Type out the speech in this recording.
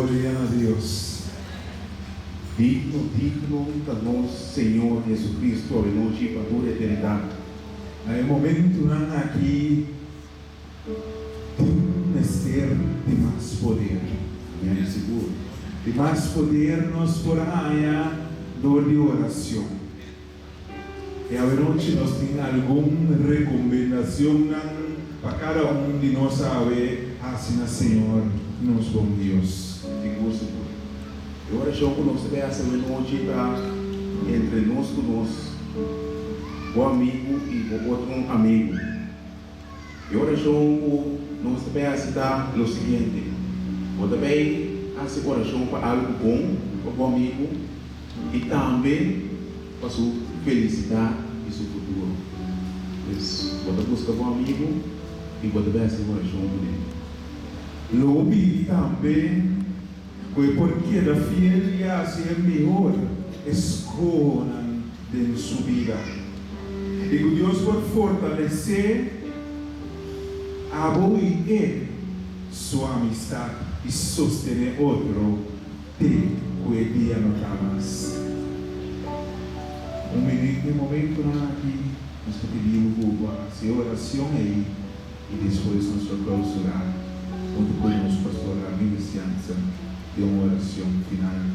Gloria na Dios. Digno, digno ta nos Señor Jesucristo awenochi pa tur eternidat. Na e momentunan aki tin mester di mas poder. Amén, sigur. Di mas poder nos por haña dor di oracion. I awenochi nos tin algun rekomendacionnan pa kada un di nos awe hasi na Señor nos bon Dios. Sigur, sigur. E orashon ku nos ta bai hasi awenochi ta entre nos ku nos, bo amigu i bo otro amigu. E orashon ku nos ta bai hasi ta lo siguiente, Bo ta bai hasi orashon pa algu bon pa bo amigu i tambe pa su felisidat i su futuro. Pues, bo ta buska bo amigu i bo ta bai hasi orashon kuné. Lo pidi tambe ku e por keda fiel i hasi e mihor eskohonan den su bida i ku Dios por fortalesé abo i e su amistat i sostené otro te ku e dia no ta mas. Un minüt den momentunan aki nos ta pidi bo ku bo hasi e orashon ei i despues nos lo klousurá huntu ku nos Pastor Ramírez Jansen den un orashon final.